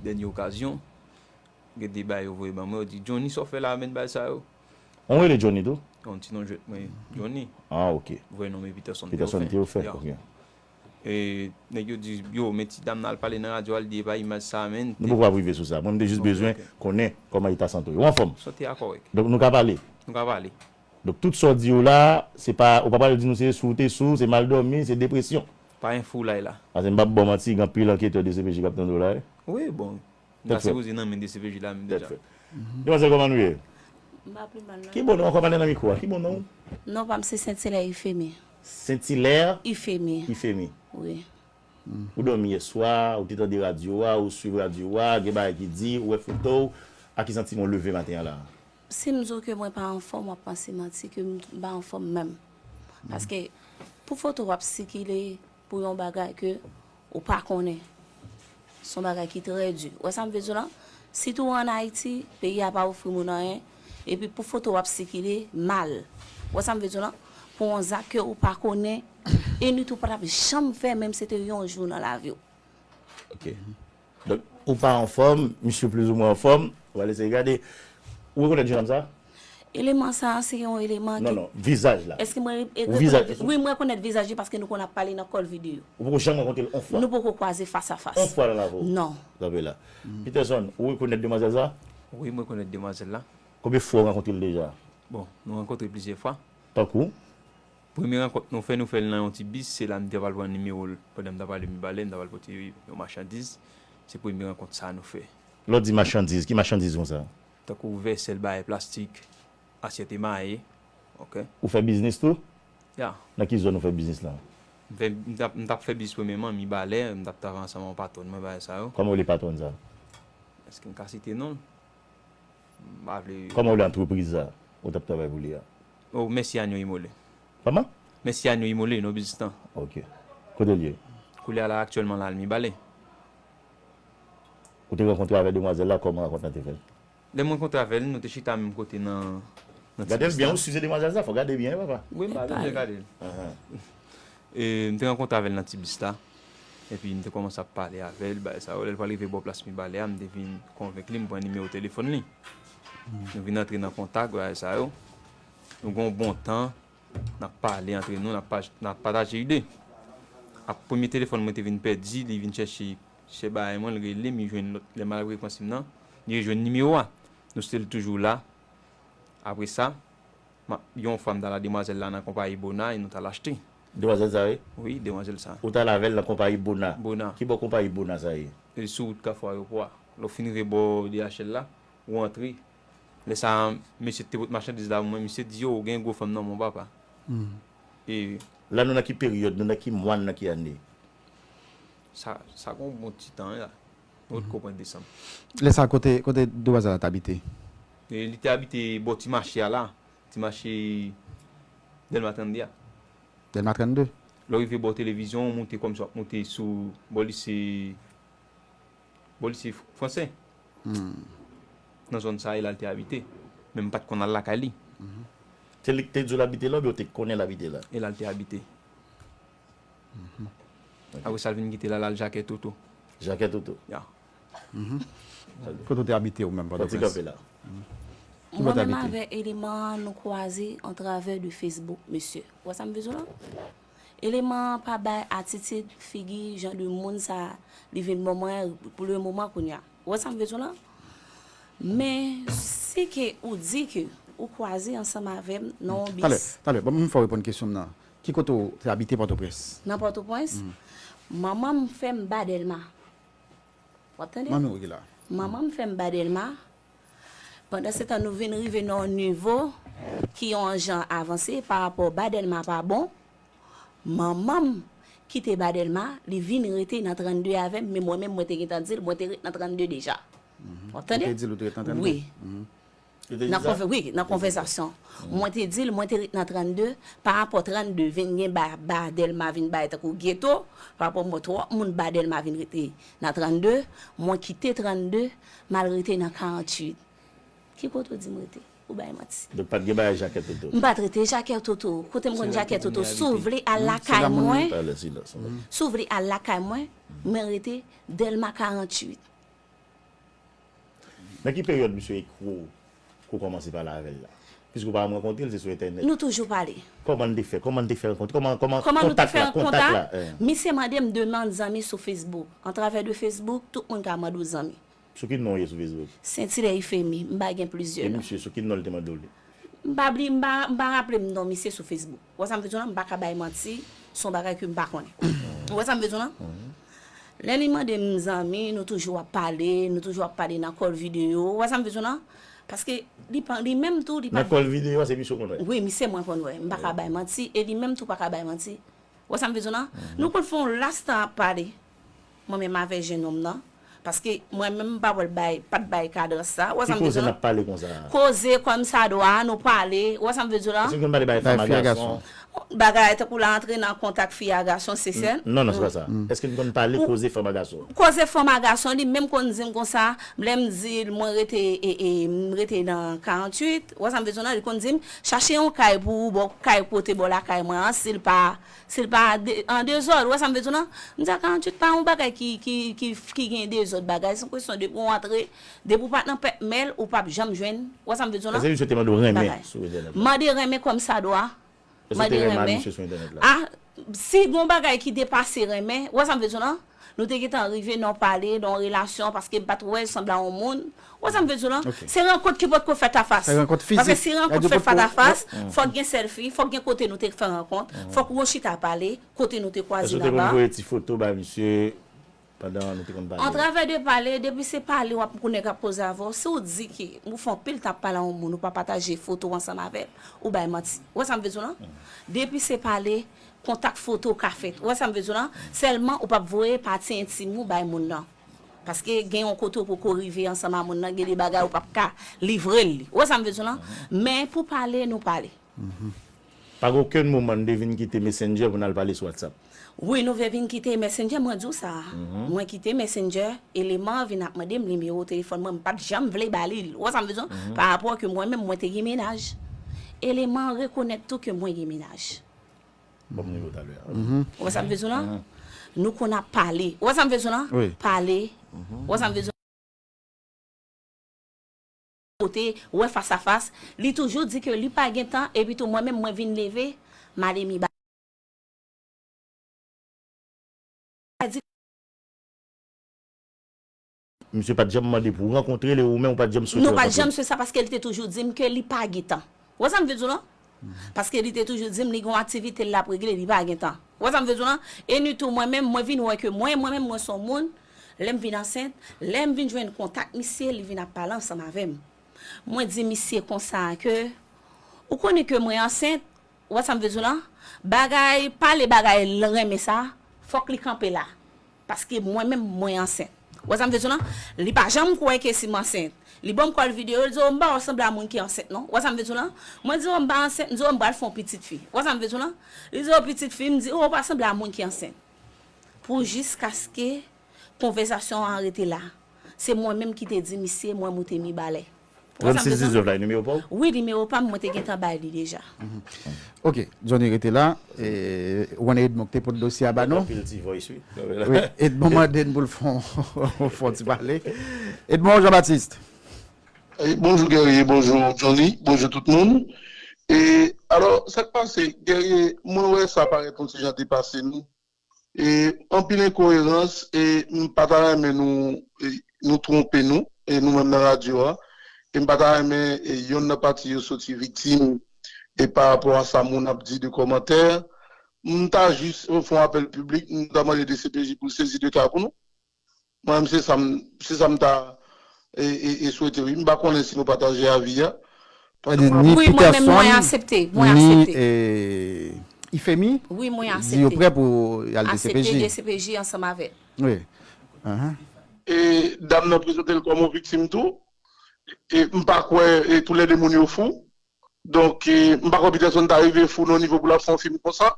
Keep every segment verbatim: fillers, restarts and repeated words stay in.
dènye okazyon, gen de bagay yo voye ban mwen, yo di, "Johnny, sa w fè la, menm bagay sa yo?" Ou rele Johnny tou? Yon ti non jwèt mwen, Johnny. Ah, ok. Vrè non mwen Peterson Peterson Théophile, ok. E, nèg yo di, "Yo, men ti dam nan al pale nan radyo, al di e pa imaj sa, menm." Nou poko ap rive sou sa. Mwen, m te jis bezwen konnen kòman eta sante w. Ou anfòm? Sante a kòrèk. Donk, nou ka pale? Nou ka pale. Donk, tout sa w di yo la, se pa, ou pa pral di nou se sou w te sou, se mal dòmi, se depresyon. Pa gen foulay la. Paske m p ap ba w manti, gen anpil anketè D C P J k ap tande w la, wi. Wi, bon. M ta sipoze nan men D C P J la menm deja. Demwazèl, kòman nou ye? M pa pi mal, non. Ki bon non, ankò pale nan mikwo a. Ki bon non? Non pa m se Saint Hilaire Ifemi. Saint Hilaire? Ifemi. Ifemi. Wi. Ou dòmi yèswa, ou te tande radyo a, ou swiv radyo a, gen bagay ki di, ou wè foto w, a ki santiman w leve maten an la? Si m di w ke mwen pa anfòm, w ap panse manti ke m pa anfòm menm. Paske pou foto w ap sikile pou yon bagay ke ou pa konnen, se yon bagay ki trè di. Ou wè sa m vle di w lan? Sitou ann Ayiti, peyi a pa ofri moun anyen, epi pou foto w ap sikile mal. Ou wè sa m vle di w lan? Pou yon zak ke ou pa konnen, e nit ou pa t ap janm fè, menm se te yon jou nan lavi w. Ok. Donk, ou pa anfòm, misye plizoumwen anfòm, ou pral eseye gade. Ou rekonèt jennonm sa? Eleman sa a, se yon eleman ki... Non, non, vizaj la. Èske mwen re-, e, rekonèt vi-, wi, mwen rekonèt vizaj li paske nou konn ap pale nan kòl videyo. Ou poko janm rankontre l on fwa? Nou poko kwaze fas a fas. On fwa nan lavi w? Non. Kanpe la. Peterson, ou rekonèt demwazèl sa? Wi, mwen rekonèt demwazèl la. Konbyen fwa ou rankontre l deja? Bon, nou rankontre plizyè fwa. Tankou? Premye rankont nou fè, nou fè l nan yon ti bis, se la m te pral pran nimewo l pandan m t ap ale Mibalè, m t ap al pote yon machandiz. Se premye rankont sa a nou fè. Lè w di machandiz, ki machandiz konsa? Tankou vèsèl, bagay plastik, asyèt emaye. Ok. Ou fè biznis tou? Ya. Nan ki zòn ou fè biznis la? M fè, m t ap, m t ap fè biznis premyèman, Mibalè, m t ap travay ansanm ak yon patwòn mwen, bagay sa yo. Kòman w rele patwòn sa? Èske m ka site non l? M pa vle. Kòman w rele antrepriz sa ou t ap travay pou li a? Oh, Mèsi Anyo Imole. Kòman? Mèsi Anyo Imole, non biznis lan. Ok. Kote l ye? Koulye a la, aktyèlman la, l Mibalè. Ou te rankontre avèk demwazèl la, kòman rankont lan te fèt? Lè m rankontre avè l, nou te chita menm kote nan, nan ti bis la. Gade l byen, ou si se demwazèl sa, fò gade byen, wi, papa. Wi, m pa bezwen gade l. Ahan. E, m te rankontre avè l nan ti bis la. Epi m te kòmanse ap pale avè l, bagay sa yo. Lè l pral rive bò plas Mibalè a, m te vin konvenk li, m pran nimewo telefòn li. Nou vin antre nan kontak, bagay sa yo. Nou gen yon bon tan, n ap pale antre nou, n ap pa-, n ap pataje ide. Ap premye telefòn mwen te vin pèdi, li vin chèche, chèche bagay mwen, li rele m, li jwenn lòt. Lè m al rekonsi m nan, li rejwenn nimewo a. Nou still toujou la. Apre sa, m ap, yon fwa m t al a demwazèl la nan konpayi Bona e nou t al achte. Demwazèl sa ye? Wi, demwazèl sa. Ou t al avè l nan konpayi Bona? Bona. Ki bò konpayi Bona sa ye? E sou wout Kafou Ayewopò a. Lè w fin rive bò D H L la, ou antre. Lè sa a, mesye te pot machandiz la pou mwen, misye di, "Yo, ou gen gwo fanm nan men w, papa." E la, nou nan ki peryòd, nou nan ki mwa, nou nan ki ane? Sa, sa gen yon bon ti tan, wi, la. Nou ret konprann desanm. Lè sa a, kote, kote demwazèl la t abite? E li te abite bò ti mache a la, ti mache Dèlma trannde a. Dèlma trannde? Lè w rive bò televizyon, w moute kòmsi w ap moute sou bò lise, bò lise fransè. Nan zòn sa a, e la l te abite. Men m pa t konn al lakay li. Se li ki te di w l abite la oubyen w te konnen l abite la? E la l te abite. Apre sa, l vin kite la, l al Jakè Toto. Jakè Toto? Ya. Kote w te abite ou menm, Pòtoprens? Fò ti kanpe la. Ki bò w te abite? Mwen menm avèk eleman an, nou kwaze an travè de Facebook, mesye. Ou wè sa m vle di w la? Eleman an pa bay atitid, figi, jan de moun sa, li vin ban mwen pou le moman kounye a. Ou wè sa m vle di w la? Men, si ke ou di ke ou kwaze ansanm avè m nan yon bis. Talè, talè, ban m fè w reponn kesyon m nan. Ki kote w te abite Pòtoprens? Nan Pòtoprens? Manman m fè m ba Dèlma. W ap tande? Manmi w ki la. Manman m fè m ba Dèlma. Pandansetan, nou vin rive nan yon nivo ki yon jan avanse pa rapò ba Dèlma pa bon. Manman m kite ba Dèlma, li vin rete nan trannde avè m, men mwen menm, mwen te gentan di l, mwen te ret nan trannde deja. W ap tande? Ou te di l ou te ret nan trannde? Wi. Nan konvè-, wi, nan konvèsasyon. Mwen te di l, mwen te ret nan trannde, pa rapò trannde vin gen ba, ba Dèlma vin bay tankou geto, pa rapò mwen twòp moun ba Dèlma vin rete nan trannde, mwen kite trannde, m al rete nan karanntuit. Ki kote w di m rete? Ou bay manti. Donk, pa t gen bagay Jakè Toto? M pa t rete Jakè Toto. Kote m konn Jakè Toto? Si w vle al lakay mwen, si w vle al lakay mwen, mwen rete Dèlma karanntuit. Nan ki peryòd misye ekri w ke w kòmanse pale avè l la? Piske w pa janm rankontre l, se sou entènèt. Nou toujou pale. Kòman n te fè? Kòman n te fè rankontre? Kòman, kòman, kòman kontak la? Kontak la? Misye mande m demann zanmi sou Facebook. Antravè de Facebook, tout moun ka mande w zanmi. Sou ki non w ye sou Facebook? Sentire Ifemi, m pa gen plizyè non. E misye, sou ki non l te mande w li? M pa bliye, m pa, m pa raple m non misye sou Facebook. Ou wè sa m vle di w lan? M pa ka bay manti, se yon bagay ke m pa konnen. Ou wè sa m vle di w lan? Lè li mande m zanmi, nou toujou ap pale, nou toujou ap pale nan call videyo. Ou wè sa m vle di w lan? Paske li pa, li menm tou, li pa. Nan call videyo a, se misye w konn wè? Wi, misye mwen konn wè. M pa ka bay manti, e li menm tou pa ka bay manti. Ou wè sa m vle di w lan? Nou konn fè yon las tan ap pale. Mwen menm avè jennonm nan. Paske mwen menm m pa wè l bay, pa t bay kadans sa. Ou wè sa m vle di w lan? Ki koze n ap pale konsa a? Koze kòmsadwa, nou pale. Ou wè sa m vle di w lan? Èske n konn pale bagay fanm a gason? Bagay tankou l antre nan kontak fi a gason, se sèl. Non, non, se pa sa. Èske n konn pale koze fanm a gason? Koze fanm a gason, li menm konn di m konsa, lè m di l mwen rete, e, e, m rete nan karanntuit, ou wè sa m vle di w lan, li konn di m, chache yon kay pou ou, bò kay kote bò lakay mwen an, si l pa Si l pa de, an dezòd, ou wè sa m vle di w lan? M di a karanntuit pa yon bagay ki, ki, ki, ki gen dezòd bagay. Se yon kesyon depi w antre, depi w pa t nan pèp mèl, ou p ap janm jwenn, ou wè sa m vle di w lan? Èske misye te mande w renmen sou entènèt la? Mande renmen kòmsadwa. Èske w te renmen a misye sou entènèt la? A, si gen yon bagay ki depase renmen, ou wè sa m vle di w lan? Nou te gentan rive nan pale, nan yon relasyon, paske m pa t wè l sanble a yon moun. Ou wè sa m vle di w lan? Se rankont ki potko fèt a fas. Paske si rankont fèt fas a fas, fòk gen sèlfi, fòk gen kote nou te fè rankont, fòk nou chita pale, kote nou te kwaze laba. Èske w te konn voye ti foto bay misye pandan nou te konn pale? Antravè de pale, depi se pale w ap kou nèg ap koze avè w, si w di ke ou fè anpil tan ap pale a yon moun, ou pa pataje foto w ansanm avè l, ou bay manti. Ou wè sa m vle di w lan? Depi se pale, kontak foto ka fèt. Ou wè sa m vle di w lan? Sèlman ou p ap voye pati entim ou bay moun nan. Paske gen yon kote ou poko rive ansanm a moun nan, gen de bagay ou p ap ka livre l li. Ou wè sa m vle di w lan? Men pou pale, nou pale. Pa gen okenn moman n te vin kite Messenger pou n al pale sou WhatsApp? Wi, nou vle vin kite Messenger, mwen di w sa. Mwen kite Messenger, eleman an vin ap mande m nimewo telefòn mwen, m pa t janm vle ba li l. Ou wè sa m vle di w lan? Pa rapò ke mwen menm, mwen te gen mennaj. Eleman an rekonèt tou ke mwen gen mennaj. Ban m nimewo talè a. Ou wè sa m vle di w lan? Nou konn ap pale. Ou wè sa m vle di w lan? Pale. Ou wè sa m vle di w lan? Kote, wè fas a fas. Li toujou di ke li pa gen tan, epi tou mwen menm mwen vin leve, m ale mi ba. Misye pa t janm mande pou w rankontre l e ou menm ou pa t janm swete rankontre l? Nou pa t janm swete sa paske li te toujou di m ke li pa gen tan. Ou wè sa m vle di w lan? Paske li te toujou di m li gen yon aktivite l ap regle, li pa gen tan. Ou wè sa m vle di w lan? E ni tou mwen menm, mwen vin wè ke mwen, mwen menm mwen se yon moun, lè m vin ansent, lè m vin jwenn kontak misye, li vin ap pale ansanm avè m. Mwen di misye konsa ke, ou konnen ke mwen ansent, Ou wè sa m vle di w lan? Bagay, pale bagay l renmen sa, fòk li kanpe la. Paske mwen menm, mwen ansent. Ou wè sa m vle di w lan? Li pa janm kwè ke si m ansent. Li ban m kòl videyo, li di, o, m pa wè w sanble a moun ki ansent non. Ou wè sa m vle di w lan? Mwen di, o, m pa ansent, m di, o, m pral fè yon pitit fi. Ou wè sa m vle di w lan? Li di, o, pitit fi, m di, o, ou pa sanble a moun ki ansent. Pou jiskaske konvèsasyon an rete la. Se mwen menm ki te di misye, mwen moute mi balè. Ou wè sa m vle di w lan? Trannsis diznèf la, e nimewo pa w? Wi, nimewo pa m, mwen te gentan bay li deja. Ok, Johnny rete la. E, Juan Edmond te pot dosye a ba nou. Anpil ti voice, wi. Wi, Edmond mande n pou l fè yon, fè yon ti pale. Edmond Jean Baptiste. E, bonjou Guerrier, bonjou Johnny, bonjou tout moun. E, alò, sa k pase, Guerrier, mwen wè sa parèt yon ti jan depase nou. E, anpil enkoerans, e m pa ta renmen nou, e, nou twonpe nou, e nou menm nan radyo a, e m pa ta renmen, e, yonn nan pati yo soti viktim, e pa rapò a sa moun ap di de kòmantè. M ta jis, e, fè yon apèl piblik, m ta mande de C P J pou l sezi de ka pou nou. Mwen menm se sa m, se sa m ta, e, e, e swete wi. M pa konnen si nou pataje avi a. Paske mwen, wi, mwen menm, mwen aksepte, mwen aksepte. Ifemi, wi, mwen aksepte. Di yo prè pou y al D C P J. Aksepte D C P J ansanm avè l. Wi. Ahan. E dam nan prezante l kòm yon viktim tou. E m pa kwè, e toulède moun yo fou. Donk, e m pa kwè Peterson ta rive fou nan nivo pou l ap fè yon fim konsa.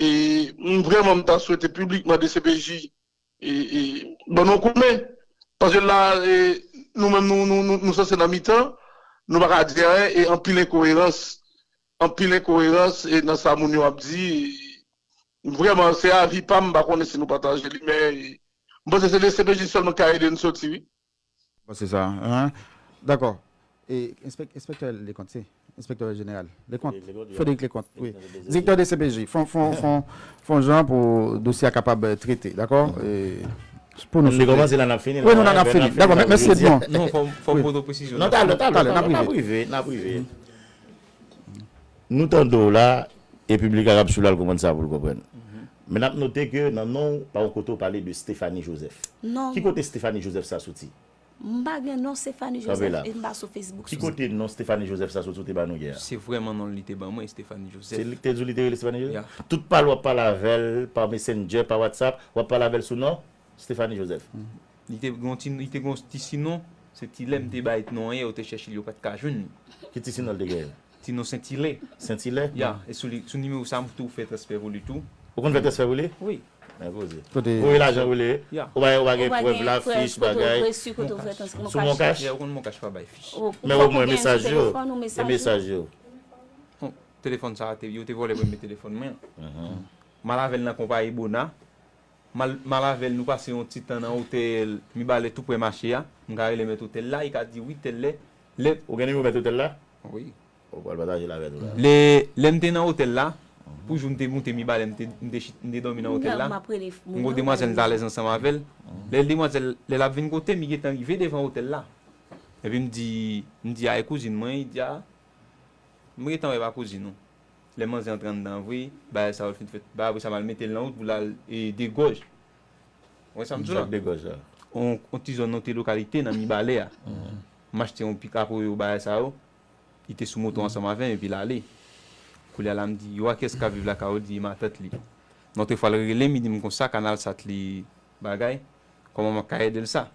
E m vrèman m ta swete piblikman D C P J e, e, ban nou koudmen. Paske la, e, nou menm, nou, nou, nou, nou sanse nan mitan, nou pa ka di anyen, e anpil enkoerans, anpil enkoerans, e nan sa moun yo ap di, e, vrèman, se avi pa m, m pa konnen si nou pataje li, men, e, m panse se D C P J sèlman ki ka ede n soti, wi. Bon, se sa. Hein? Dakò. E enspek- enspektè Leconte, se enspektè jeneral Leconte, Frédéric Leconte, wi. Direktè de C P J. Fon, fon, fon, fon jan pou dosye a kapab trete, dakò? E, pou nou, nou kòmanse la, n ap fini. Wi, nou la, n ap fini. Dakò, mèsi Edmond. Non, fò m- fò m pote yon presizyon. Non, talè, talè, talè, n ap rive. N ap rive, n ap rive. Nou tande w la, e piblik la k ap swiv la, l konprann sa pou l konprann. Men n ap note ke nan non w, pa yon kote w pale de Stephanie Joseph. Non. Ki kote Stephanie Joseph sa soti? M pa gen non Stephanie Joseph e m pa sou Facebook. Ki kote non Stephanie Joseph sa soti ou te ba nou yè a? Se vrèman non li te ban mwen, Stephanie Joseph. Se li ki te di w li te rele Stephanie Joseph? Tout pale w ap pale avè l pa Messenger, pa WhatsApp, w ap pale avè l sou non Stephanie Joseph. Li te gon ti, li te gon ti sinon, se ti lè m te bay non an yè, yo te chèche l, yo pa t ka jwenn li. Ki ti sinon l te genyen? Ti non Sentilè. Sentilè? Ya, e sou li, sou nimewo sa m tou fè transfè pou li tou. Ou konn fè transfè pou li? Wi. Men koze. Kote? Voye lajan pou li? Ya. Ou pa, ou pa gen prèv, lafich, bagay? Sou Moncash? Ya, ou konn Moncash pa bay fich. Men omwen mesaj yo, e mesaj yo. Bon, telefòn sa a te, yo te vòlè premye telefòn mwen. M al avè l nan konpayi Bona. M al, m al avè l, nou pase yon ti tan nan otèl Mibalè tou prè mache a. M ka rele mèt otèl la, li ka di wi, tèl lè. Lè Ou gen nimewo mèt otèl la? Wi. Ou pral pataje l avè nou la. Lè, lè m te nan otèl la, pou jou m te moute Mibalè, m te, m te, chit- m te dòmi nan otèl la. M gon demwazèl m t alèz ansanm avè l. Lè demwazèl, lè l ap vin kote m, li gentan rive devan otèl la. Epi m di, m di a e kouzin mwen, li di a, m gentan wè pa kouzin ou. Lè manzè antre anndan vre, bagay sa yo fin fèt. Bagay apre sa m al mete l nan wout pou l al e, Degòj. Ou wè sa m di w la? Degòj la. On, on ti zòn, on ti lokalite nan Mibalè a. M achte yon pikap yo, bagay sa yo. Li te sou moto ansanm avè m epi l ale. Koulye a la m di, yo a kiyès k ap viv lakay ou? Li di, e matant li. Nan otrefwa l rele m, li di m konsa, Kanal Sat li bagay. Kòman m ap ka ede l sa?